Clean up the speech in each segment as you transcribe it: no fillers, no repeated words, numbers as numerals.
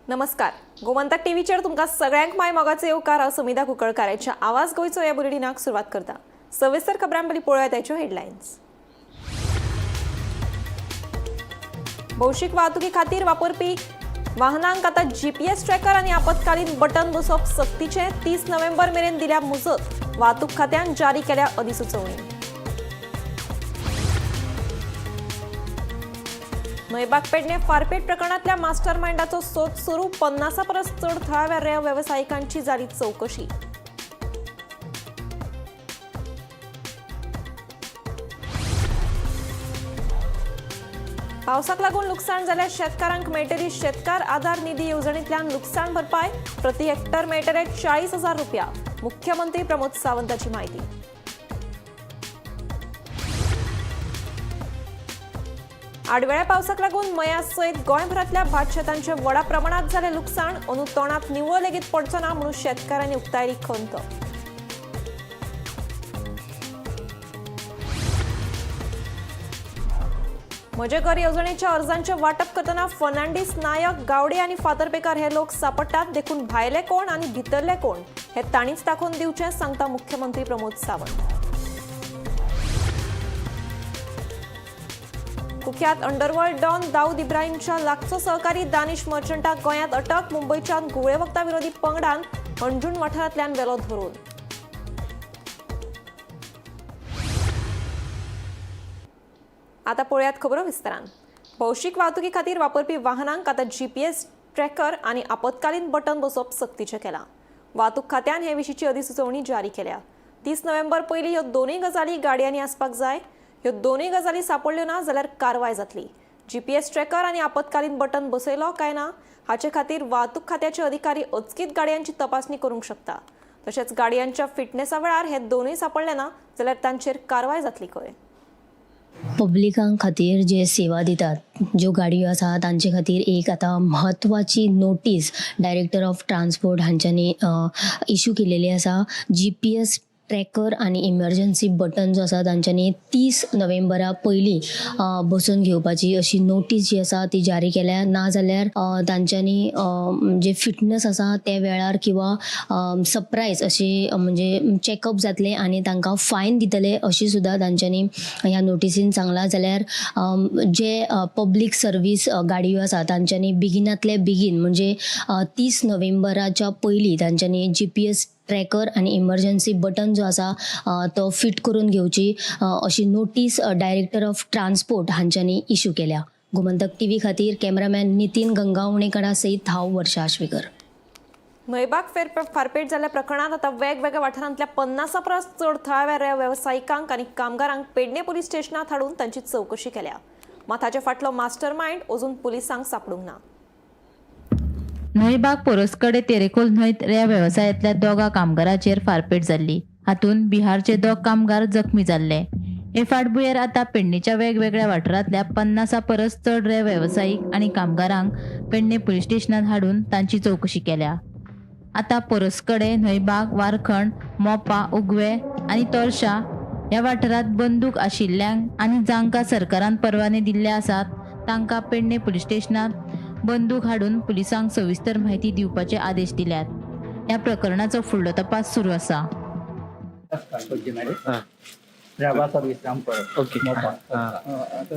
नमस्कार, गोमंतक टीव्हीचेर तुमकां सगळ्यांक माय मोगाचो येवकार. हांव समिधा कुंकळकाराच्या आवाज गोंयचो ह्या बुलेटिनाक सुरवात करता. सविस्तर खबरां पयलीं पळोवया ताच्यो हेडलायन्स. भौशीक वाहतुकी खातीर वापरपी वाहनांक आतां जीपीएस ट्रॅकर आनी आपत्कालीन बटन बसोवप सक्तीचें. 30 नोव्हेंबर मेरेन दिल्या मुजत. वाहतूक खात्यान जारी केल्या अधिसुचोवणी. न्हंयबाग पेडणे फारपेट प्रकरणातल्या मास्टर मायंडाचो सोद सुरू. 50 परस चड थळाव्या रेंव वेवसायिकांची जाली चवकशी. पावसाक लागून लुकसाण जाल्ल्या शेतकारांक मेळटली शेतकार आधार निधी येवजणेंतल्यान लुकसाण भरपाय. प्रति हेक्टर मेळटले 40,000 रुपया. मुख्यमंत्री प्रमोद सावंताची माहिती. आडवेळ्या पावसाक लागून मया सयत गोंयभरांतल्या भात शेतांचे व्हडा प्रमाणात जालें लुकसाण. अंदू तोंडांत निवळ लेगीत पडचो ना म्हणून शेतकारांनी उक्तायली खंत. म्हजें घर येवजणेच्या अर्जांचें वांटप करतना फर्नांडीस, नायक, गावडे आनी फातर्पेकार हे लोक सापडटात, देखून भायले कोण आनी भितरले कोण हे तांणीच दाखोवन दिवचें, सांगता मुख्यमंत्री प्रमोद सावंत. कुख्यात अंडरवर्ल्ड डॉन दाऊद इब्राहिमच्या लागचो सहकारी दानिश मर्चंटाक गोंयांत अटक. मुंबयच्या घुंवळे वखदां विरोधी पंगडान हणजूण वाठारांतल्यान वेलो धरून. आता पळयात खबरो विस्तारान. भौशीक वाहतुकी खातीर वापरपी वाहनांक आतां जीपीएस ट्रॅकर आनी आपत्कालीन बटन बसोवप सक्तीचें केलां. वाहतूक खात्यान हे विशींची अधिसुचोवणी जारी केल्या. 30 नोव्हेंबर पयलीं ह्यो दोनूय गजाली गाडयांनी आसपाक जाय. ह्यो दोनूय गजाली सापडल्यो ना जाल्यार कारवाय जातली. जीपीएस ट्रॅकर आनी आपत्कालीन बटन बसयलो काय ना हाचे खातीर वाहतूक खात्याचे अधिकारी अचकीत गाडयांची तपासणी करूंक शकता. तशेंच गाडयांच्या फिटनेसा वेळार हे दोनूय सापडले ना जाल्यार तांचेर कारवाय जातली खंय. पब्लिकां खातीर जे सेवा दितात, ज्यो गाडयो आसा, तांचे खातीर एक आतां म्हत्वाची नोटीस डायरेक्टर ऑफ ट्रान्सपोर्ट हांच्यांनी इशू केलेली आसा. जीपीएस ट्रॅकर आनी इमर्जन्सी बटन जो आसा, तांच्यांनी 30 नोव्हेंबरा पयलीं बसोवन घेवपाची अशी नोटीस जी आसा ती जारी केल्या. ना जाल्यार तांच्यांनी जे फिटनस आसा त्या वेळार किंवा सरप्रायज अशी म्हणजे चॅकअप जातले आनी तांकां फायन दितले, अशी सुद्दां तांच्यांनी ह्या नोटिसीन सांगलां. जाल्यार जे पब्लीक सर्वीस गाडयो आसा, तांच्यांनी बेगिनातले बेगीन म्हणजे 30 नोव्हेंबराच्या पयलीं तांच्यांनी जीपीएस ट्रॅकर आनी इमर्जन्सी बटन जो आसा तो फिट करून घेवची, अशी नोटीस डायरेक्टर ऑफ ट्रान्सपोर्ट हांच्यांनी इशू केल्या. गोमंतक टीव्ही खातीर कॅमेरामॅन नितीन गंगावणेकरा सयत हांव वर्षा आश्वेकर. न्हंयबाग फेर फारपेट जाल्ल्या प्रकरणांत आतां वेगवेगळ्या वाठारांतल्या 50 परस चड थळाव्या रेंव वेवसायिकांक आनी कामगारांक पेडणे पुलीस स्टेशनात हाडून तांची चवकशी केल्या. मात हाचे फाटलो मास्टर मायंड अजून पुलिसांक सापडूंक ना. न्हंयबाग पोरस्कडे तेरेखोल न्हंयत रेंव वेवसायांतल्या दोगा कामगाराचेर फारपेट जाल्ली. हातूंत बिहारचे दोग कामगार जखमी जाल्ले. हे फाटभुंयेर आतां पेडणेच्या वेगवेगळ्या वाठारांतल्या 50 परस चड रेंव वेवसायीक आनी कामगारांक पेडणे पुलीस स्टेशनात हाडून तांची चवकशी केल्या. आतां पोरस्कडे, न्हंयबाग, वारखंड, मोपा, उगवे आनी तोरशा ह्या वाठारांत बंदूक आशिल्ल्यांक आनी जांकां सरकारान परवाने दिल्ले आसात, तांकां पेडणे पुलीस स्टेशनात बंदूक हाडून पुलिसांक सविस्तर म्हायती दिवपाचे आदेश दिल्यात. ह्या प्रकरणाचो फुडलो तपास सुरू आसा. मॅडम. हा. प्रभाकर विश्राम परब. मोपा. आता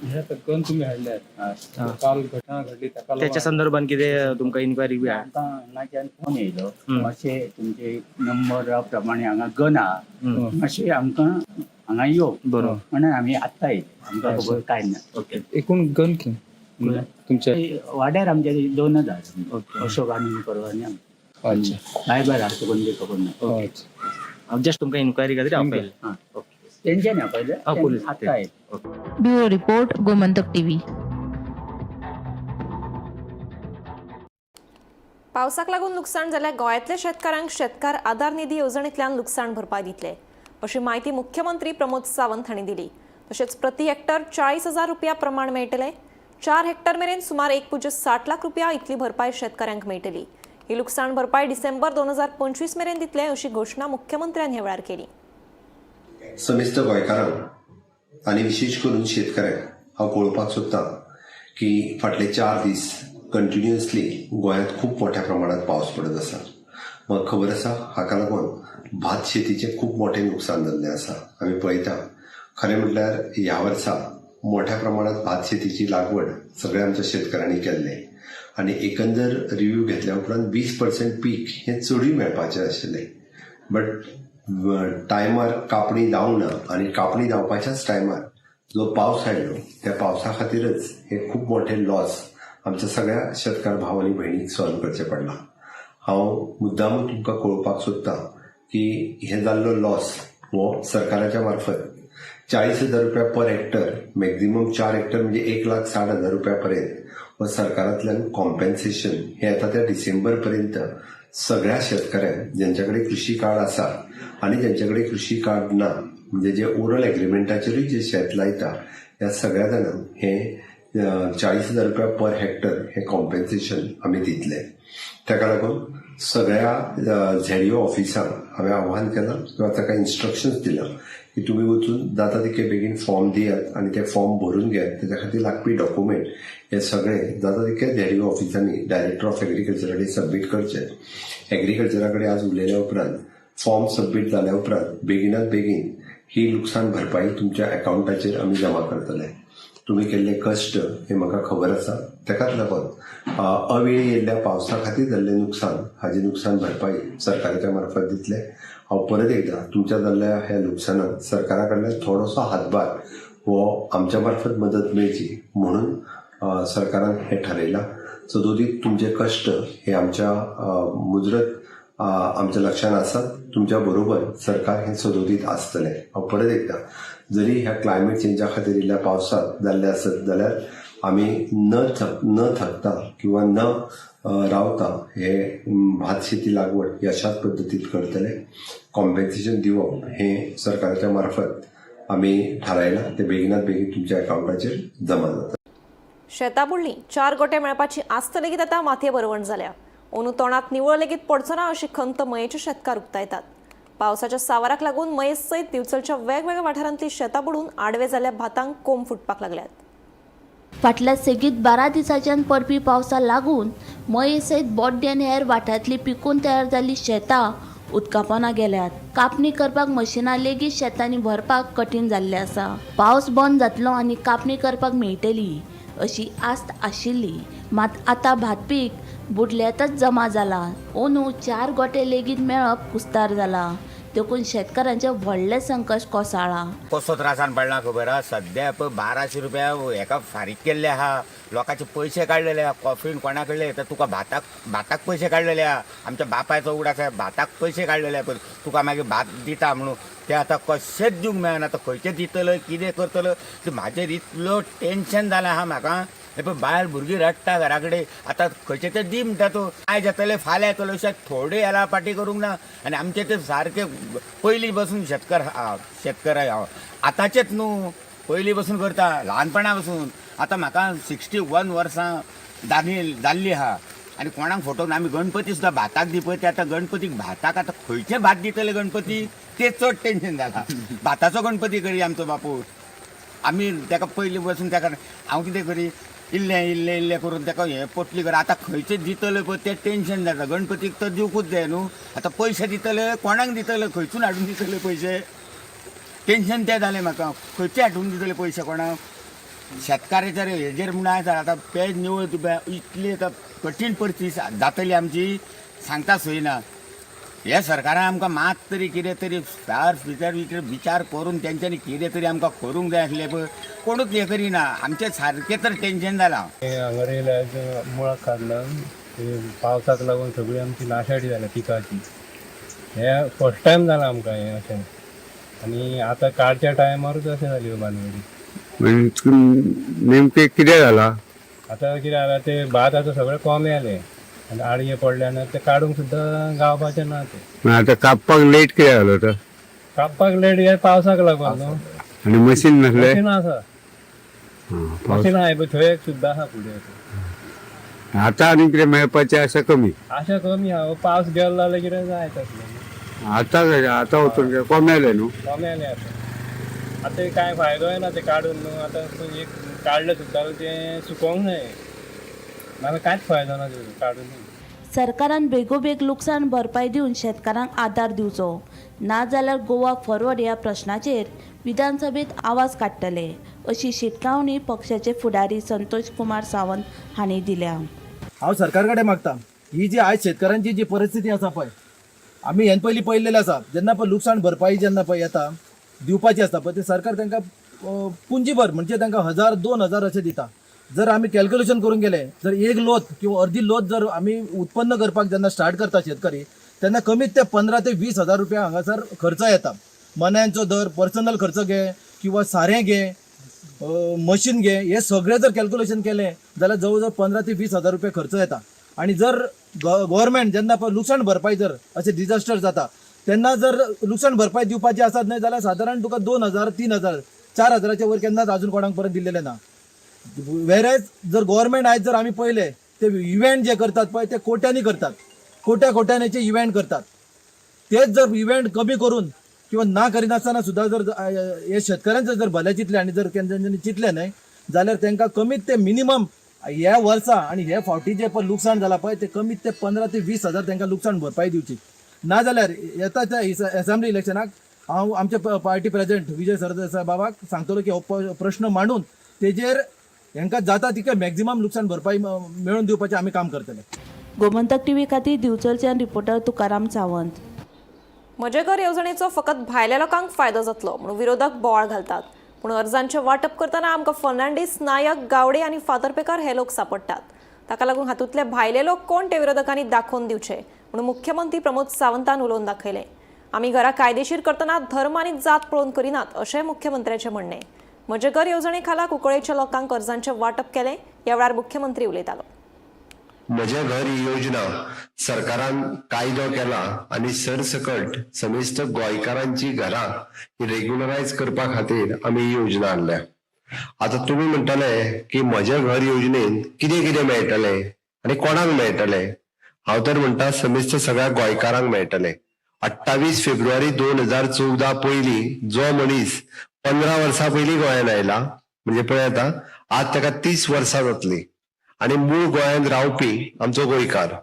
हे आता गन तुम्ही हाडल्यात. हा. काल घटना घडली ताका त्याच्या लागून संदर्भात कितें तुमकां इन्क्वायरी बी आहा? आमकां हांगाच्यान फोन येयलो, हम्म. मातशे तुमचे नंबरा प्रमाणे हांगा गन आहा, हम्म. मातशे आमकां हांगा यो बरोबर. म्हणून आमी आत्तां येयले. आमकां खबर काय ना. ओके. एकूण गन कितें तुमच्या? वाड्यार आमच्या दोनच आहा. ओके. अशोक आनी परब आनी अच्छा. सायबर आहा, तुका खबर ना. अच्छा. जस्ट तुमकां इन्क्वायरी खातीर आपयलें. हा. ओके. तेंच्यानी आपयलें. हा, पोलीस. आत्तां येयले. Bureau report, Gomantak TV. पावसाक लागून लुकसाण जाल्ल्या गोंयांतल्या शेतकारांक शेतकार आधार निधी येवजणेंतल्यान लुकसाण भरपाय दितले, अशी म्हायती मुख्यमंत्री प्रमोद सावंत हांणी दिली. तशेंच प्रति हेक्टर 40,000 रुपया प्रमाण मेळटले. 4 हेक्टर मेरेन सुमार 1.60 लाख रुपया इतली भरपाय शेतकारांक मेळटली. ही लुकसाण भरपाय डिसेंबर 2025 मेरेन दितले, अशी घोशणा मुख्यमंत्र्यान ह्या वेळार केली. समेस्त गोंयकारांक आनी विशेश करून शेतकऱ्यांक हांव कळोवपाक सोदतां की फाटले 4 दीस कंटिन्युअसली गोंयांत खूब मोठ्या प्रमाणात पावस पडत आसा. म्हाका खबर आसा हाका लागून भात शेतीचें खूब मोठें नुकसान जाल्लें आसा. आमी पळयता खरें म्हटल्यार ह्या वर्सा मोठ्या प्रमाणात भात शेतीची लागवड सगळ्या आमच्या शेतकारांनी केल्लें आनी एकंदर रिव्यू घेतल्या उपरांत 20% पीक हें चडूय मेळपाचें आशिल्लें, बट टायमार कापणी जावंक ना आनी कापणी जावपाच्याच टायमार जो पावस आयलो त्या पावसा खातीरच हे खूब मोठे लॉस आमच्या सगळ्या शेतकार भाव आनी भयणीक सहन करचें पडलां. हांव मुद्दामून तुमकां कळोवपाक सोदतां की हे जाल्लो लॉस हो सरकाराच्या मार्फत 40,000 रुपया पर हेक्टर, मॅक्झिमम 4 हेक्टर म्हणजे 1,60,000 रुपया पर्यंत हो सरकारांतल्यान कॉम्पेन्सेशन हे येता त्या डिसेंबर पर्यंत सगळ्या शेतकऱ्यांक ज्यांच्या कडेन कृशी कार्ड आसा आनी ज्यांच्या कडेन कृशी कार्ड ना, म्हणजे जे ओरल एग्रीमेंटाचेरूय जे शेत लायता ह्या सगळ्या जाणांक हे 40,000 रुपया पर हेक्टर हे कॉम्पेन्सेशन आमी दितले. ताका लागून सगळ्या झेडीओ ऑफिसांक हांवें आव्हान केलां किंवा ताका इन्स्ट्रक्शन्स दिलां की तुमी वचून जाता तितके बेगीन फॉर्म दियात आनी ते फॉर्म भरून घेयात. ताच्या खातीर लागपी डॉक्युमेंट हे सगळे जाता तितके झेडीओ ऑफिसांनी डायरेक्टर ऑफ एग्रीकल्चरा कडेन सबमीट करचे. एग्रीकल्चरा कडेन आज उलयल्या उपरांत फॉर्म सबमीट जाल्या उपरांत बेगिनात बेगीन ही लुकसाण भरपाई तुमच्या अकावंटाचेर आमी जमा करतले. तुमी केल्ले कश्ट हे म्हाका खबर आसा, ताकाच लागून अवेळी येयल्ल्या पावसा खातीर जाल्लें नुकसान हाजी नुकसान भरपाई सरकाराच्या मार्फत दितले. हांव परत एकदां तुमच्या जाल्ल्या ह्या लुकसाणाक सरकारा कडल्यान थोडोसो हातभार हो आमच्या मार्फत मदत मेळची म्हणून सरकारान हें थारायलां. सदोदीत तुमचे कश्ट हे आमच्या मुजरत आमच्या लक्षांत आसात, तुमच्या बरोबर सरकार हें सदोदीत आसतलें. हांव परत एकदां जरी ह्या क्लायमेट चेंजा खातीर इल्ल्या पावसांत जाल्लें आसत जाल्यार आमी न थकता किंवा न रावता हे भात शेती लागवड अशाच पद्दतीन करतले. कॉम्पेन्सेशन दिवप हें सरकाराच्या मार्फत आमी थारायलां, तें बेगिनात बेगीन तुमच्या अकावंटाचेर जमा जाता. शेतां बुडलीं, 4 गोटे मेळपाची आस्त लेगीत आतां मातये भरवण जाल्या. अंदू तोंडांत निवळ लेगीत पडचो ना अशी खंत मयेचे शेतकार उक्तायतात. पावसाच्या सावाराक लागून मये सयत दिवचलच्या वेगवेगळ्या वाठारांतली शेतां बुडून आडवे जाल्ल्या भातांक कोंब फुटपाक लागल्यात. फाटल्या सेगीत 12 दिसांच्यान पडपी पावसा लागून मये सयत बोड्डे आनी हेर वाठारांतली पिकून तयार जाल्ली शेतां उदकापोना गेल्यात. कापणी करपाक मशिनां लेगीत शेतांनी व्हरपाक कठीण जाल्लें आसा. पावस बंद जातलो आनी कापणी करपाक मेळटली अशी आस्त आशिल्ली, मात आतां भात पीक बुडल्यातच जमा जाला. अंदू 4 गोटे लेगीत मेळप कुस्तार जाला, देखून शेतकारांचें व्हडलें संकश्ट कोसळ्ळां. कसो त्रासान पडला खबर आहा. सद्या पळय 1200 रुपया हेका फारीक केल्ले आहा, लोकांचे पयशे काडलेले आहा, कॉफीन कोणा कडले तर तुका भाताक पयशे काडलेले आहा. आमच्या बापायचो उगडास आहा, भाताक पयशे काडलेले आहा, पळय तुका मागीर भात दिता म्हणून ते आतां कशेंच दिवंक मेळना. आतां खंयचें दितलो कितें करतलो ते म्हाजेर इतलो टेंशन जालें आहा म्हाका. हे पळय बायल भुरगीं रडटा घरा कडेन, आतां खंयचें तें दी म्हणटा तूं, आयज जातलें फाल्यां येतलो अशें थोडे याला पाटी करूंक ना. आनी आमचे ते सारके पयलीं बसून शेतकार हांव, आतांचेच न्हू, पयलीं बसून करता ल्हानपणा बसून. आतां म्हाका 61 वर्सां जाल्ली आहा आनी कोणाक फोटो ना. आमी गणपती सुद्दां भाताक दी पळय, ते आतां गणपतीक भाताक आतां खंयचें भात दितले गणपती तें चड टेंशन जालां. भाताचो गणपती करी आमचो बापूय, आमी ताका पयलीं बसून ताका हांव कितें करी इल्लें इल्लें इल्लें करून ताका हें पोटली कर. आतां खंयचें दितले पळय तें टेंशन जाता. गणपतीक तर दिवकूच जाय न्हू, आतां पयशे दितले कोणाक दितले, खंयसून हाडून दितले पयशे, टेंशन तें जालें म्हाका. खंयचे हाडून दितले पयशे कोणाक, शेतकाराच्या हेजेर म्हणून आसा. आतां पेज निवळ इतली आतां कठीण परिस्थिती जातली आमची, सांगता सोयना. ह्या सरकारान आमकां मात तरी कितें तरी फार विचार विचार करून तेंच्यांनी कितें तरी आमकां करूंक जाय आसलें, पळय कोणूच हें करिना. आमचें सारकें तर टेंशन जालां. हांगा येयल्या मुळाक काडला, पावसाक लागून सगळी आमची नाशाडी जाल्या पिकाची. हें फर्स्ट टायम जालां आमकां हें अशें, आनी आतां काडच्या टायमारूच अशें जाली बानवडी. नेमकें कितें जालां आतां कितें जालां तें भात आतां सगळें कोमे आलें आनी आडये पडले आनी तें काडूंक सुद्दां गावपाचें ना. तें आतां कापपाक लेट कित्याक जालो तर? कापपाक लेट हे पावसाक लागून न्हू. आनी मशीन नासलें? मशीन आसा, मशीन आहा पळय थंय एक सुद्दां आहा फुडें. आतां आनी कितें मेळपाचें आशा कमी? आशा कमी आहा, पावस गेलो जाल्यार कितें जाय तसलें. आतां आतां वचून कोमे आलें न्हू? कमी आलें आतां. आतां कांय फायदोय ना तें काडून न्हू. आतां एक काडलें सुद्दां तें सुकोवंक जाय. नाजाल्यार कांयच फायदो ना तेजो काडून. सरकारान बेगोबेग लुकसाण भरपाय दिवन शेतकारांक आदार दिवचो, नाजाल्यार गोवा फॉरवर्ड ह्या प्रश्नाचेर विधानसभेत आवाज काडटले अशी शिटकावणी पक्षाचे फुडारी संतोष कुमार सावंत हांणी दिल्या. हांव सरकार कडेन मागता, ही जी आयज शेतकारांची जी परिस्थिती आसा पळय, आमी हेन पयलीं पळयल्लें आसा, जेन्ना पळय लुकसाण भरपाई जेन्ना पळय येता दिवपाची आसता पळय, ते सरकार तांकां पुंजीभर म्हणजे तांकां 1000 2000 अशें दिता. जर आमी कॅल्क्युलेशन करूंक गेले जर एक लोत किंवा अर्दी लोत जर आमी उत्पन्न करपाक जेन्ना स्टार्ट करता शेतकरी, तेन्ना कमीत ते 15 ते 20 हजार रुपया हांगासर खर्च येता. मन्यांचो दर, पर्सनल खर्च घे किंवा सारें घे, मशीन घे, हे सगळें जर कॅल्क्युलेशन केलें जाल्यार जवळ जवळ 15 ते 20 हजार रुपया खर्च येता. आनी जर गव्हर्मेंट जेन्ना पळय लुकसाण भरपाई जर अशें डिजास्टर जाता तेन्ना जर लुकसाण भरपाई दिवपाची आसत न्हय जाल्यार सादारण तुका 2000 3000 4000च्या वयर केन्नाच आजून कोणाक परत दिल्लेलें ना. वेरेज जर गव्हर्मेंट आयज जर आमी पळयलें ते इव्हेंट जे करतात पळय ते कोट्यांनी करतात, कोट्या कोट्यांचे इव्हेंट करतात. तेच जर इव्हेंट कमी करून किंवा ना करिनासतना सुद्दां जर हे शेतकऱ्यांचं जर भलें चिंतलें आनी जर तेंच्यांनी चिंतलें न्हय जाल्यार तांकां कमीत ते मिनिमम ह्या वर्सा आनी हे फावटी जे पळय लुकसाण जालां पळय ते कमीत ते 15 ते 20 हजार तांकां लुकसाण भरपाई दिवची. ना जाल्यार येता त्या एसेंब्ली इलेक्शनाक हांव आमचे पार्टी प्रेजिडेंट विजय सरदेसाय बाबाक सांगतलो की हो प्रश्न मांडून तेजेर हेंकां जाता तितकें मॅक्झिमम लुकसाण भरपाई मेळोवन दिवपाचें आमी काम करतले. गोमंतक टीव्ही खातीर दिवचलच्यान रिपोर्टर तुकाराम सावंत. म्हजें घर येवजणेचो फकत भायल्या लोकांक फायदो जातलो म्हणून विरोधक बोवाळ घालतात, पूण अर्जांचें वांटप करतना आमकां फर्नांडीस, नायक, गावडे आनी फातर्पेकर हे लोक सांपडटात. ताका लागून हातूंतले भायले लोक कोण ते विरोधकांनी दाखोवन दिवचे म्हणून मुख्यमंत्री प्रमोद सावंतान उलोवन दाखयलें. आमी घरां कायदेशीर करतना धर्म आनी जात पळोवन करिनात अशें मुख्यमंत्र्याचें म्हणणें. म्हजें घर येवजणे खाला कुंकळेच्या लोकांक अर्जांचें वांटप केलें. ह्या वेळार मुख्यमंत्री उलयतालो. म्हजें घर ही योजना सरकारान कायदो केला आनी सरसकट समेस्त गोंयकारांची घरां ही रेग्युलरायज करपा खातीर आमी ही योजना हाडल्या. आतां तुमी म्हणटले की म्हजें घर योजनेन कितें कितें मेळटलें आनी कोणाक मेळटलें? हांव तर म्हणटा समेस्त सगळ्या गोंयकारांक मेळटलें. 28 फेब्रुवारी 2014 पयलीं जो मनीस 15 वर्सां पयलीं गोंयांत आयला, म्हणजे पळय आतां आज ताका 30 वर्सां जातलीं आनी मूळ गोंयांत रावपी आमचो गोंयकार.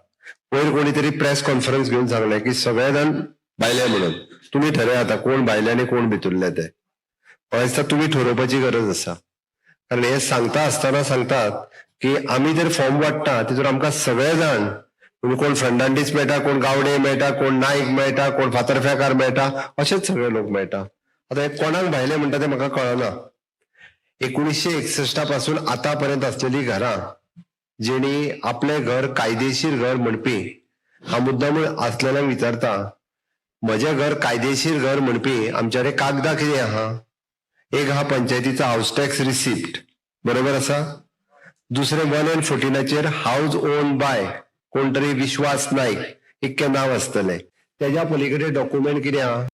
पयर कोणी तरी प्रेस कॉन्फरन्स घेवन सांगलें की सगळे जाण भायले म्हणून. तुमी ठरय आतां कोण भायले आनी कोण भितरले ते. म्हाका दिसता तुमी ठरोवपाची गरज आसा. कारण हे सांगता आसतना सांगतात की आमी जर फॉर्म वांट्टा तितून आमकां सगळे जाण, म्हणजे कोण फर्नांडीस मेळटा, कोण गावडे मेळटा, कोण नायक मेळटा, कोण फातर्फ्याकार मेळटा, अशेच सगळे लोक मेळटा. आतां हे कोणाक भायले म्हणटा ते म्हाका कळना. 1961 पासून आतां पर्यंत आसलेली घरां जेणी आपलें घर कायदेशीर घर म्हणपी, हांव मुद्दामून आसलेल्यांक विचारता, म्हजें घर कायदेशीर घर म्हणपी आमच्या कडेन कागदां कितें आहा? एक आहा पंचायतीचो हावस टॅक्स रिसिप्ट, बरोबर आसा. दुसरें 1 and 14 house own by कोण तरी विश्वास नायक इतकें नांव आसतलें. तेज्या पलीकडे डॉक्युमेंट कितें आहा?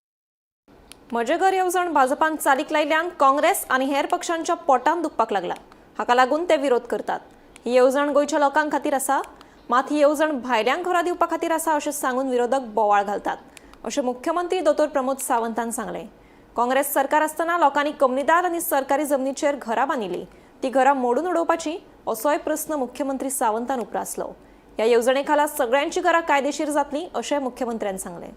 म्हजें घर येवजण भाजपान चालीक लायिल्ल्यान काँग्रेस आनी हेर पक्षांच्या पोटान दुखपाक लागला. हाका लागून ते विरोध करतात. ही येवजण गोंयच्या लोकां खातीर आसा, मात ही येवजण भायल्यांक घरां दिवपा खातीर आसा अशें सांगून विरोधक बोवाळ घालतात अशें मुख्यमंत्री दोतोर प्रमोद सावंतान सांगलें. काँग्रेस सरकार आसतना लोकांनी कमनीदार आनी सरकारी जमनीचेर घरां बांदिल्लीं, ती घरां मोडून उडोवपाची असोय प्रस्न मुख्यमंत्री सावंतान उप्रासलो. ह्या येवजणे खाला सगळ्यांची घरां कायदेशीर जातलीं अशें मुख्यमंत्र्यान सांगलें.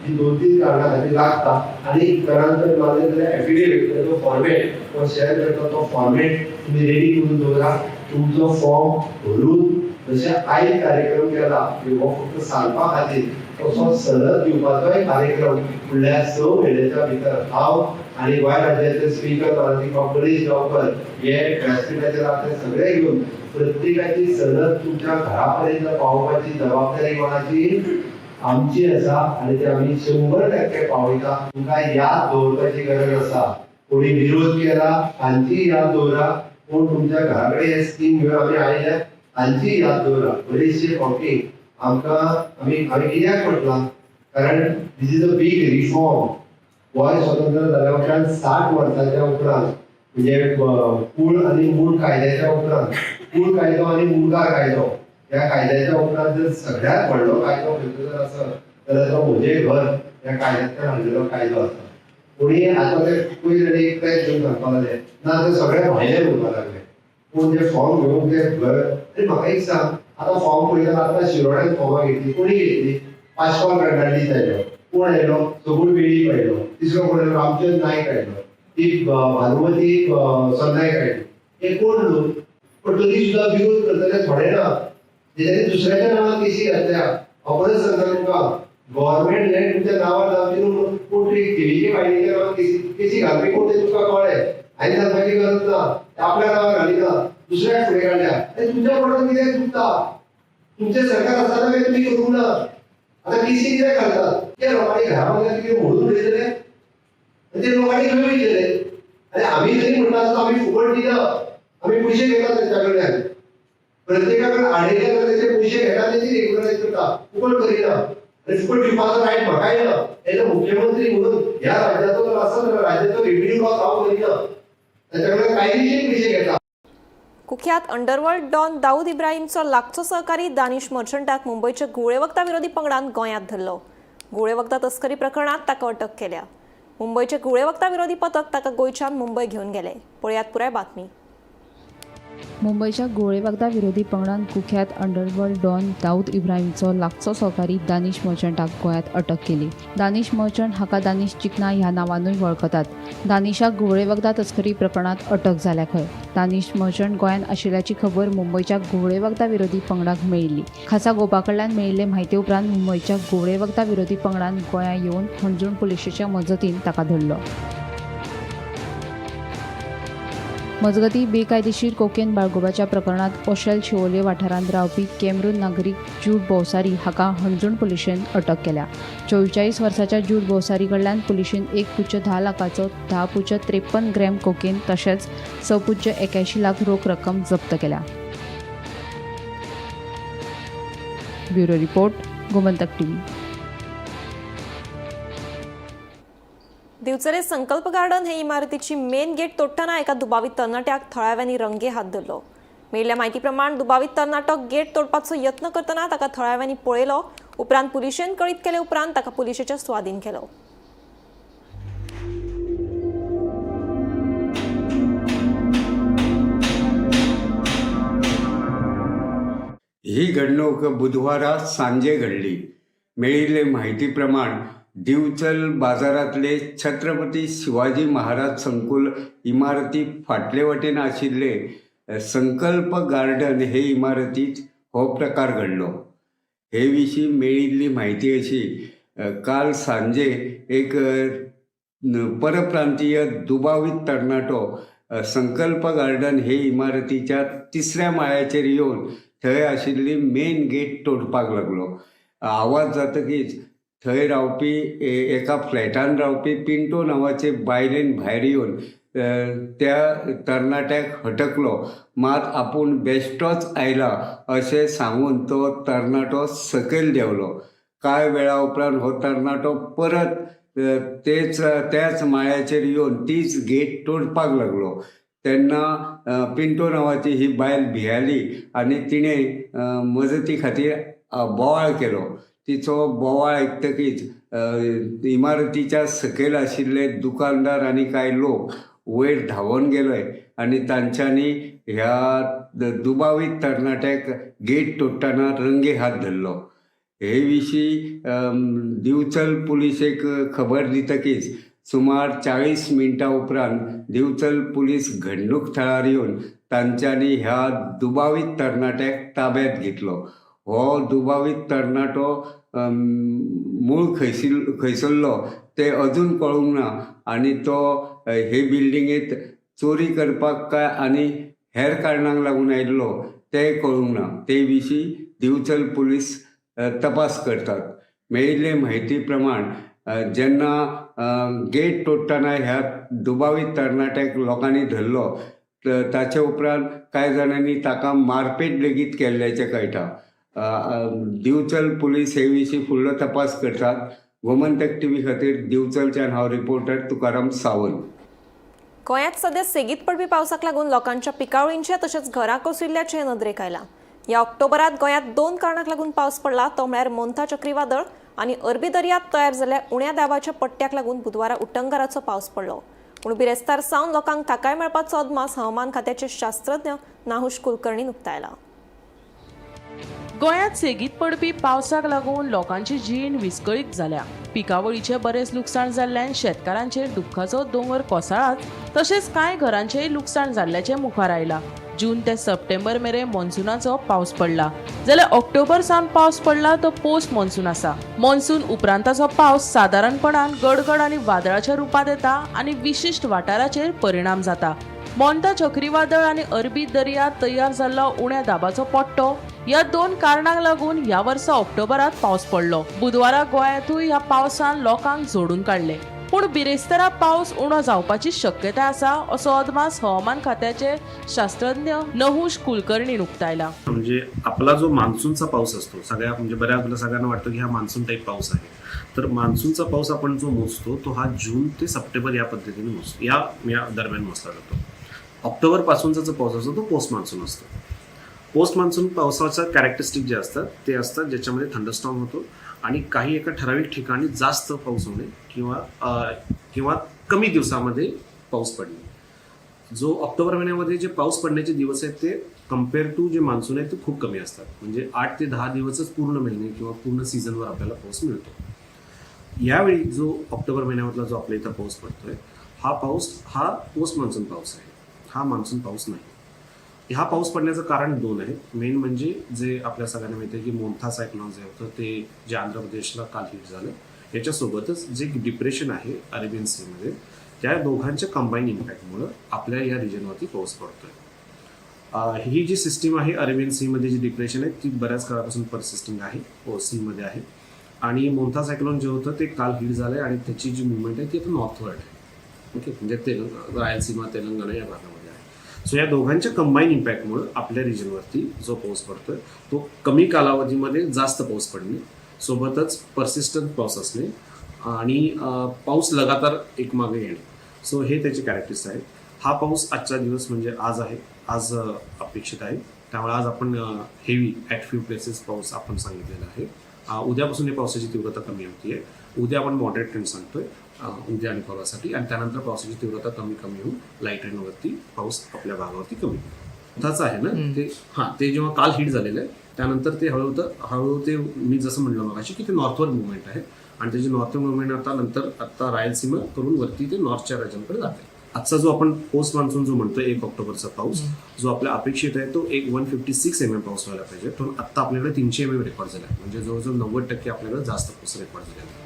जी 2-3 कारणां खातीर लागता आनी घरान जर मारलें जाल्यार एफिडेवीट जो फॉर्मेट तो शेअर करता तो फॉर्मेट तुमी रेडी करून दवरा. तुमचो फॉर्म भरून जशें आयज कार्यक्रम केला की हो फक्त सांगपा खातीर तसो सनद दिवपाचोय कार्यक्रम फुडल्या 6 म्हयन्याच्या भितर हांव आनी गोंय राज्याचे स्पीकर माननीय गणेश गांवकर हे व्यासपिठाचेर आपले सगळे घेवन प्रत्येकाची सनद तुमच्या घरा पर्यंत पावोवपाची जबाबदारी कोणाची? आमची आसा आनी ते आमी 100% पावयता. तुमकां याद दवरपाची गरज आसा. कोणी विरोध केला तांची याद दवरा, कोण तुमच्या घरा कडेन हे स्कीम घेवन आमी आयल्या तांची याद दवरा. बरेचशे फावटी आमकां आमी हांवें कित्याक म्हटलां, कारण this is a big reform. Goa स्वतंत्र जाल्या उपरांत 60 वर्साच्या उपरांत म्हणजे कूळ आनी मूळ कायद्याच्या उपरांत, कूळ कायदो आनी मुंडकार कायदो ह्या कायद्याच्या उपरांत जर सगळ्यात व्हडलो कायदो खंयचो जर आसत जाल्यार तो म्हजें घर ह्या कायद्यांतल्यान हाडलेलो कायदो आसा. कोणी आतां ते पयर आनी एक प्रेस घेवन सांगपाक लागले ना ते सगळे भायले म्हणपाक लागले. पूण ते फॉर्म घेवंक ते आनी म्हाका एक सांग, आतां फॉर्म पळयता, आतां शिरोड्यान फॉर्मां घेतली, कोणी घेतली? पास्कॉल फेर्नांडीस आयलो, कोण आयलो? सगूण वेळीप आयलो, तिसरो कोण आयलो? रामचंद्र नायक आयलो, ती भानुमती सरनायक आयली. हे कोण लोक? पण तरी सुद्दां विरोध करतले थोडे ना, तेच्यानी दुसऱ्याच्या नांवान केसी घातल्या. हांव परत सांगता तुमकां, गव्हर्मेंट लँड तुमच्या नांवार जावची न्हू, कोण तरी देवीचे बायलेच्या नांवान केसी घालपी कोण ते तुमकां कळ्ळें. हांवें सांगपाची गरज ना. आपल्या नांवार घालिना, दुसऱ्याक फुडें काडल्या. आनी तुमच्या पोटात कितें दुखता? तुमचें सरकार आसतना काय तुमी करूंक ना? आतां केसी कित्याक घालतात? त्या लोकांनी घरा मागल्यार कितें मोडून उडयतले आनी ते लोकांनी खंय वयतले? आनी आमी जरी म्हणटा आसतना आमी फुकट दिना, आमी पयशे घेतात तेंच्या कडल्यान. प्रत्येका कडेन आडयले जाल्यार तेचे पयशे घेतात, तेची रेगुलरायज करता, फुकट करिना. आनी फुकट दिवपाचो रायट म्हाकाय ना. एज अ मुख्यमंत्री म्हणून ह्या राज्याचो जर आसत जाल्यार राज्याचो रेव्हेन्यू लॉस हांव करिना, ताच्या कडल्यान कायदेशीर पयशे घेता. कुख्यात अंडरवर्ल्ड डॉन दाऊद इब्राहिमचो लागचो सहकारी दानिश मर्चंटाक मुंबयच्या घुंवळे विरोधी पंगडान गोंयांत धरलो. घुंवळे वखदां तस्करी प्रकरणात ताका अटक केल्या. मुंबयचे घुंवळे वखदां विरोधी पथक ताका गोंयच्यान मुंबय घेवन गेले. पळयात पुराय बातमी. मुंबयच्या घुंवळे विरोधी पंगडान कुख्यात अंडरवर्ल्ड डॉन दाऊद इब्राहिमचो लागचो सहकारी दानिश मर्चंटाक गोंयांत अटक केली. दानिश मर्चंट हाका दानिश चिकना ह्या नांवानूय वळखतात. दानिशाक घुंवळे वखदां तस्करी प्रकरणांत अटक जाल्या खंय. दानिश मर्चंट गोंयांत आशिल्ल्याची खबर मुंबयच्या घुंवळे वखदां विरोधी पंगडाक मेळिल्ली. खासा गोपा कडल्यान मेळिल्ले म्हायती उपरांत मुंबयच्या घुंवळे वखदां विरोधी पंगडान गोंयांत येवन हणजूण पुलिशेच्या मजतीन ताका धरलो. मजगतीं, बेकायदेशीर कोकेन बाळगुपाच्या प्रकरणांत ओशेल शिवोले वाठारांत रावपी कॅमरून नागरीक जूड बोवसारी हाका हणजूण पुलिशेन अटक केल्या. 44 वर्साच्या जूड बोवसारी कडल्यान पुलिशेन 1.10 लाखाचो 10.53 ग्रॅम कोकेन तशेंच 6.81 लाख रोख रक्कम जप्त केल्या. Bureau report, Gomantak TV. Divchale Sankalp garden हे इमारतीची मेन गेट तोडटना एका दुबावीत तरणाट्याक थळाव्यांनी रंगे हात धरलो. मेळिल्ल्या म्हायती प्रमाण दुबावीत तरणाटो गेट तोडपाचो यत्न करतना ताका थळाव्यांनी पळयलो. उपरांत पुलिशेन कळीत केले उपरांत ताका पुलिशेच्या स्वाधीन केलो. ही घडणूक बुधवारा सांजे घडली. मेळिल्ले म्हायती प्रमाण दिवचल बाजारांतले छत्रपती शिवाजी महाराज संकुल इमारती फाटले वटेन आशिल्ले संकल्प गार्डन हे इमारतीत हो प्रकार घडलो. हे विशीं मेळिल्ली म्हायती अशी, काल सांजे एक परप्रांतीय दुबावीत तरणाटो संकल्प गार्डन हे इमारतीच्या तिसऱ्या माळ्याचेर येवन थंय आशिल्ली मेन गेट तोडपाक लागलो. आवाज जातकीच थंय रावपी एका फ्लॅटान रावपी पिंटो नांवाचे बायलेन भायर येवन त्या तरणाट्याक हटकलो. मात आपूण बेश्टोच आयला अशें सांगून तो तरणाटो सकयल देंवलो. कांय वेळा उपरांत हो तरणाटो परत त्याच माळ्याचेर येवन तीच गेट तोडपाक लागलो. तेन्ना पिंटो नांवाची ही बायल भियाली आनी तिणें मजती खातीर बोवाळ केलो. तिचो बोवाळ आयकतकीच इमारतीच्या सकयल आशिल्ले दुकानदार आनी कांय लोक वयर धांवून गेले आनी तांच्यांनी ह्या दुबावीत तरणाट्याक गेट तोडटना रंगे हात धरलो. हे विशीं दिवचल पुलिशेक खबर दितकीच सुमार 40 मिनटां उपरांत दिवचल पुलीस घडणूक थळार येवन तांच्यांनी ह्या दुबावीत तरणाट्याक ताब्यात घेतलो. हो दुबावीत तरणाटो मूळ खंयसरलो ते अजून कळूंक ना आनी तो हे बिल्डिंगेंत चोरी करपाक काय आनी हेर कारणांक लागून आयिल्लो तें कळूंक ना. ते विशीं दिवचल पुलीस तपास करतात. मेळिल्ले म्हायती प्रमाण जेन्ना गेट तोडटना ह्या दुबावीत तरणाट्याक लोकांनी धरलो ताचे उपरांत कांय जाणांनी ताका मारपेट लेगीत केल्ल्याचें कळटा. दिवचल पुलीस हे विशीं फुडलो तपास करतात. गोमंतक टीव्ही खातीर दिवचलच्यान हांव रिपोर्टर तुकाराम सावंत. गोंयांत सध्या सेगीत पडपी पावसाक लागून लोकांच्या पिकावळींचें तशेंच घरां कोसळिल्ल्याचें नदरेक आयलां. ह्या ऑक्टोबरात गोंयांत 2 कारणांक लागून पावस पडला तो म्हळ्यार मोंथा चक्रीवादळ आनी अरबी दर्यांत तयार जाल्ल्या उण्या दाबाच्या पट्ट्याक लागून बुधवारा उटंगाराचो पावस पडलो. पूण बिरेस्तार सावन लोकांक थाकाय मेळपाचो अदमास हवामान खात्याचे शास्त्रज्ञ नाहुश कुलकर्णीन उक्तायला. गोंयांत सेगीत पडपी पावसाक लागून लोकांची जीण विस्कळीत जाल्या. पिकावळीचें बरेंच लुकसाण जाल्ल्यान शेतकारांचेर दुख्खाचो दोंगर कोसळाच, तशेंच कांय घरांचेंय लुकसाण जाल्ल्याचें मुखार आयलां. जून ते सप्टेंबर मेरेन मॉन्सुनाचो पावस पडला, जाल्यार ऑक्टोबर सावन पावस पडला तो पोस्ट मॉन्सून आसा. मॉन्सून उपरांताचो पावस सादारणपणान गडगड आनी वादळाच्या रुपांत येता आनी विशिश्ट वाठाराचेर परिणाम जाता. मोंता चक्रीवादळ आनी अरबी दर्यांत तयार जाल्लो उण्या दाबाचो पट्टो ह्या दोन कारणांक लागून ह्या वर्सा ऑक्टोबरांत पावस पडलो. बुधवारा गोंयांतूय ह्या पावसान लोकांक जोडून काडले, पूण बिरेस्तारा पावस उणो जावपाची शक्यताय आसा असो अदमास हवामान खात्याचे शास्त्रज्ञ नहुष कुलकर्णीन उक्तायला. म्हणजे आपला जो मान्सूनचा पाऊस असतो सगळ्या म्हणजे बऱ्याच सगळ्यांना वाटतं की हा मान्सून टाईप पाऊस आहे, तर मान्सूनचा पाऊस आपण जो मोजतो तो हा जून ते सप्टेंबर या पद्धतीने मोजतो, या दरम्यान मोजला जातो. ऑक्टोबर पासूनचा जो पाऊस असतो तो पोस्ट मान्सून असतो. पोस्ट मान्सून पावसाचा कॅरेक्टरिस्टिक जे असतात ते असतात ज्याच्यामध्ये थंडरस्टॉर्म होतो आणि काही एका ठराविक ठिकाणी जास्त पाऊस होणे किंवा कमी दिवसामध्ये पाऊस पडणे. जो ऑक्टोबर महिन्यामध्ये जे पाऊस पडण्याचे दिवस आहेत ते कम्पेअर टू जे मान्सून आहे ते खूप कमी असतात, म्हणजे 8 ते 10 दिवसच पूर्ण महिने किंवा पूर्ण सीझनवर आपल्याला पाऊस मिळतो. यावेळी जो ऑक्टोबर महिन्यामधला जो आपल्या इथं पाऊस पडतोय हा पाऊस हा पोस्ट मान्सून पाऊस आहे, हा मान्सून पाऊस नाही. हा पाऊस पडण्याचं कारण दोन आहे. मेन म्हणजे जे आपल्या सगळ्यांना माहिती आहे की मोंथा सायक्लॉन जे होतं ते जे आंध्र प्रदेशला काल हिट झालं, याच्यासोबतच जे डिप्रेशन आहे अरेबियन सीमध्ये त्या दोघांच्या कंबाईन इम्पॅक्टमुळं आपल्या या रिजनवरती पाऊस पडतोय. ही जी सिस्टीम आहे अरेबियन सीमध्ये जी डिप्रेशन आहे ती बऱ्याच काळापासून परसिस्टिंग आहे, सीमध्ये आहे, आणि मोंथा सायक्लॉन जे होतं ते काल हिट झालं आहे आणि त्याची जी मुवमेंट आहे ती आता नॉर्थवर्ड आहे. ओके, म्हणजे रायलसीमा तेलंगणा या भागामध्ये आहे. सो या दोघांच्या कंबाईन इम्पॅक्टमुळं आपल्या रिजनवरती जो पाऊस पडतोय तो कमी कालावधीमध्ये जास्त पाऊस पडणे, सोबतच परसिस्टंट पाऊस असणे आणि पाऊस लगातार एक मागे येणे, सो हे त्याचे कॅरेक्टर्स आहेत. हा पाऊस आजचा दिवस म्हणजे आज आहे, आज अपेक्षित आहे, त्यामुळे आज आपण हेवी ॲट फ्यू प्लेसेस पाऊस आपण सांगितलेला आहे. उद्यापासून हे पावसाची तीव्रता कमी होती आहे. उद्या आपण मॉडरेट ट्रेंड सांगतोय उद्या आणि परवासाठी, आणि त्यानंतर पावसाची तीव्रता कमी कमी होऊन लाईट रेनवरती पाऊस आपल्या भागावरती कमी होईल. तसंच आहे ना ते, हां ते जेव्हा काल हिट झालेलं आहे त्यानंतर ते हळूहळू ते मी जसं म्हणलं मगाशी की ते नॉर्थवर मुवमेंट आहे आणि त्याची नॉर्थवर मुवमेंट आता नंतर आता रायलसीमा करून वरती ते नॉर्थच्या राज्यांकडे जाते. आजचा जो आपण पोस्ट मान्सून जो म्हणतो 1 ऑक्टोबरचा पाऊस जो आपल्या अपेक्षित आहे तो 156 mm पाऊस व्हायला पाहिजे, पण आत्ता आपल्याकडे 300 mm रेकॉर्ड झाला आहे, म्हणजे जवळजवळ 90% आपल्याकडे जास्त पाऊस रेकॉर्ड झालेला आहे.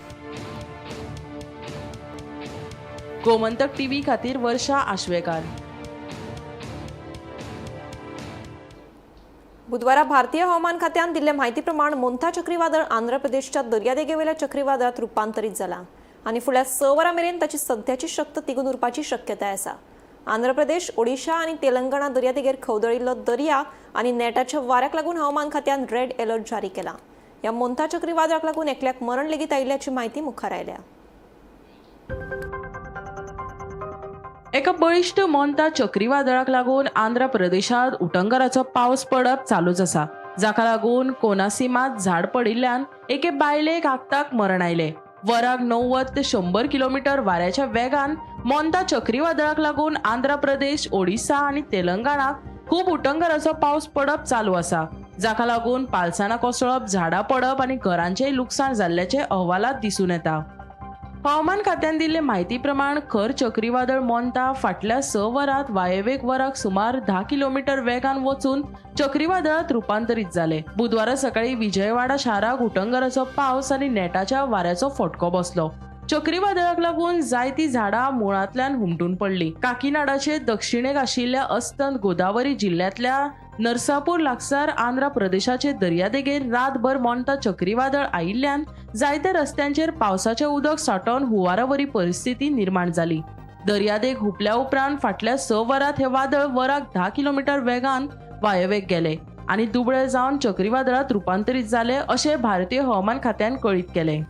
गोमंतक टीव्ही खातीर वर्षा आश्वेकार. बुधवारा भारतीय हवामान खात्यान दिल्ले म्हायती प्रमाण मोंथा चक्रीवादळ आंध्र प्रदेशच्या दर्यादेगेवेल्या चक्रीवादळात रुपांतरीत जाला आनी फुडल्या 6 वरां मेरेन ताची सध्याची शक्त तिगून उरपाची शक्यताय आसा. आंध्र प्रदेश, ओडिशा आनी तेलंगणा दर्यादेगेर खवदळिल्लो दर्या आनी नेटाच्या वाऱ्याक लागून हवामान खात्यान रेड अलर्ट जारी केला. ह्या मोंथा चक्रीवादळाक लागून एकल्याक मरण लेगीत आयिल्ल्याची म्हायती मुखार आयल्या. एका बळिश्ट मोंता चक्रीवादळाक लागून आंध्र प्रदेशांत उटंगराचो पावस पडप चालूच आसा, जाका लागून कोनासीमात झाड पडिल्ल्यान एके बायलेक आक्ताक मरण आयलें. वराक 90 ते 100 किलोमीटर वाऱ्याच्या वेगान मोंता चक्रीवादळाक लागून आंध्र प्रदेश, ओडिसा आनी तेलंगणाक खूब उटंगराचो पावस पडप चालू आसा, जाका लागून पालसाणां कोसळप, झाडां पडप आनी घरांचेय लुकसाण जाल्ल्याचे अहवालात दिसून येता. हवामान खात्यान दिल्ले म्हायती प्रमाण खर चक्रीवादळ मोंता फाटल्या 6 वरांत वायव्येक वराक सुमार 10 किलोमीटर वेगान वचून चक्रीवादळात रुपांतरीत जाले. बुधवारा सकाळी विजयवाडा शाराक उटंगराचो पावस आनी नेटाच्या वाऱ्याचो फटको बसलो. चक्रीवादळाक लागून जायतीं झाडां मुळांतल्यान हुमटून पडलीं. काकीनाडाचे दक्षिणेक आशिल्ल्या अस्तंत गोदावरी जिल्ल्यांतल्या नरसापूर लागसार आंध्र प्रदेशाचे दर्यादेगेर रातभर मोंता चक्रीवादळ आयिल्ल्यान जायत्या रस्त्यांचेर पावसाचें उदक सांठोवन हुंवारावरी परिस्थिती निर्माण जाली. दर्यादेग हुपल्या उपरांत फाटल्या 6 वरांत हें वादळ वराक 10 किलोमीटर वेगान वायव्येक गेलें आनी दुबळे जावन चक्रीवादळांत रुपांतरीत जालें अशें भारतीय हवामान खात्यान कळीत केलें.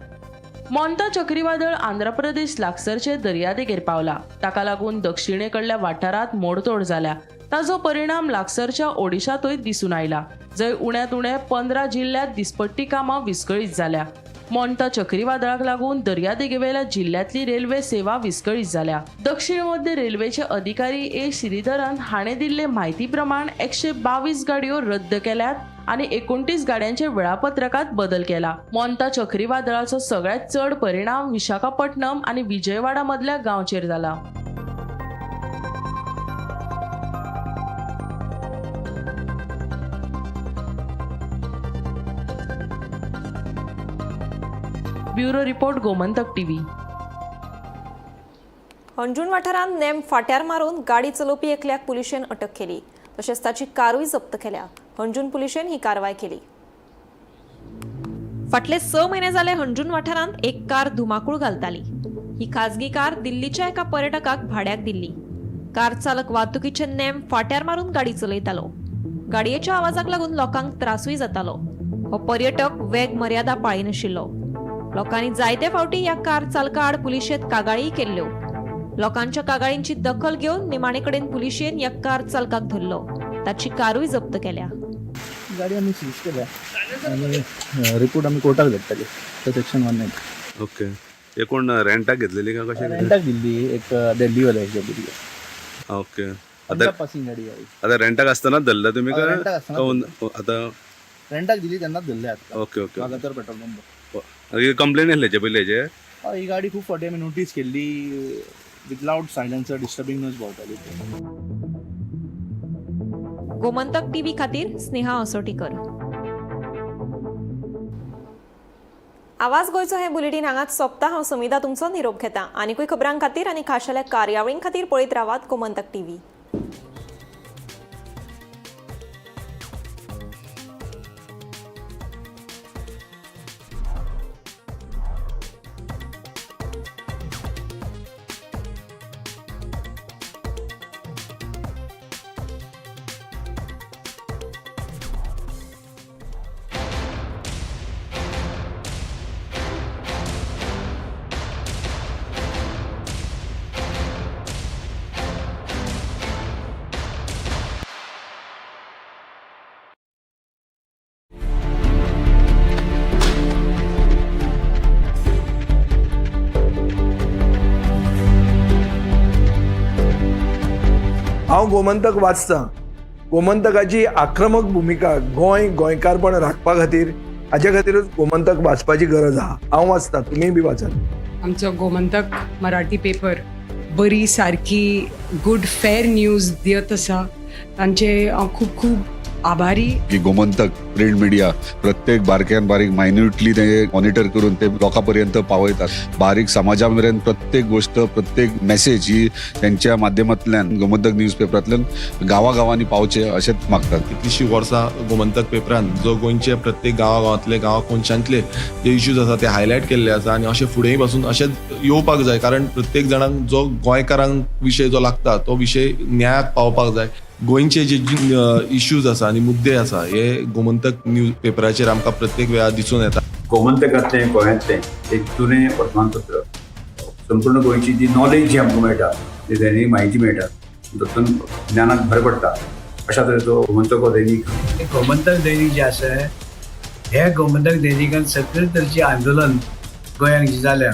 मोंता चक्रीवादळ आंध्र प्रदेश लागसरचे दर्यादेगेर पावला, ताका लागून दक्षिणेकडल्या वाठारांत मोडतोड जाल्या. ताजो परिणाम लागसरच्या ओडिशांतूय दिसून आयला, जंय उण्यांत उणे 15 जिल्ल्यांत दिसपट्टी कामां विस्कळीत जाल्या. मोंता चक्रीवादळाक लागून दर्यादेगेवेल्या जिल्ल्यांतली रेल्वे सेवा विस्कळीत जाल्या. दक्षिण मध्य रेल्वेचे अधिकारी ए श्रीधरन हाणें दिल्ले म्हायती प्रमाण 122 गाडयो रद्द केल्यात आनी 29 गाड्यांचे वेळापत्रकात बदल केला. मोंता चक्रीवादळाचो सगळ्यात चड परिणाम विशाखापट्टणम आनी विजयवाडा मदल्या गांवचेर जाला. Bureau report, Gomantak TV. Anjuna वाठारांत नेम फाट्यार मारून गाडी चलोवपी एकल्याक पुलिशेन अटक केली. तशेंच ताची कारूय जप्त केल्या. हणजूण पुलिशेन ही कारवाय केली. फाटले 6 म्हयने जाले हणजूण वाठारांत एक कार धुमाकूळ घालताली. ही खाजगी कार दिल्लीच्या एका पर्यटकाक भाड्याक दिल्ली. कार चालक वाहतुकीचे नेम फाट्यार मारून गाडी चलयतालो. गाडयेच्या आवाजाक लागून लोकांक त्रासूय जातालो. हो पर्यटक वेग मर्यादा पाळिनाशिल्लो. लोकांनी जायते फावटी ह्या कार चालका आड पुलिशेंत कागाळीय केल्ल्यो. लोकांच्या कागाळींची दखल घेवन निमाणे कडेन पुलिशेन ह्या कार चालकाक धरलो. ताची कारूय जप्त केल्या. गाडी आमी सीज केल्या आनी रिपोर्ट आमी कोर्टाक धाडटले ते सेक्शन 190. ओके, हे कोण रेंटाक घेतलेली काय कशें? रेंटाक दिल्ली एक दिल्लीवाल्याच्या भुरग्याक. ओके, पंजाब पासिंग गाडी आहे. आता रेंटाक असताना धरला तुम्ही? हय, रेंटाक आसतना. आता रेंटाक दिली तेन्नाच धरले आतां. Okay okay Vagator petrol pump. Complain येयल्ले हेचे पयलीं हेचे? हय, ही गाडी खूब फावटी आमी नोटीस केल्ली, with loud silencer disturbing noise भोंवताली. गोमंतक टीव्ही खातीर स्नेहा असोटीकर. आवाज गोंयचो हे बुलेटीन हांगाच सोंपता. हांव समिधा तुमचो निरोप घेता. आनीकूय खबरां खातीर आनी खाशेल्या कार्यावळीं खातीर पळयत रावात गोमंतक टीव्ही. हांव गोमंतक वाचतां. गोमंतकाची आक्रमक भुमिका गोंय गोंयकारपण राखपा खातीर, हाजे खातीरूच गोमंतक वाचपाची गरज आहा. हांव वाचतां, तुमीय बी वाचात. आमचो गोमंतक मराठी पेपर बरी सारकी गुड फेर न्यूज दियत आसा, तांचे हांव खूब खूब आभारी. की गोमंतक प्रिंट मिडिया प्रत्येक बारक्यान बारीक मायन्युटली ते मॉनिटर करून ते लोकां पर्यंत पावयतात. बारीक समाजा मेरेन प्रत्येक गोष्ट, प्रत्येक मेसेज ही त्यांच्या माध्यमांतल्यान गोमंतक न्यूज पेपरांतल्यान गांवागांवांनी पावचे अशेंच मागतात. कितलीशीं वर्सां गोमंतक पेपरान जो गोंयचे प्रत्येक गांवागांवांतले, गांवा कोनशांतले जे इश्यूज आसा ते हायलायट केल्ले आसा आनी अशें फुडेंय पासून अशेंच येवपाक जाय, कारण प्रत्येक जाणांक जो गोंयकारांक विशय जो लागता तो विशय न्यायाक पावपाक जाय. गोंयचे जे इश्यूज आसा आनी मुद्दे आसा हे गोमंतक न्यूज पेपराचेर आमकां प्रत्येक वेळार दिसून येता. गोमंतकांतलें गोंयांतलें एक जुनें वर्तमानपत्र, संपूर्ण गोंयची जी नॉलेज जी आमकां मेळटा, जी दैनीक म्हायती मेळटा, तातूंत ज्ञानाक भर पडटा. अशा तरेचो गोमंतक हो दैनीक. गोमंतक दैनीक जें आसा, हे गोमंतक दैनिकान सगळे तरेचें आंदोलन गोंयांत जें जाल्या.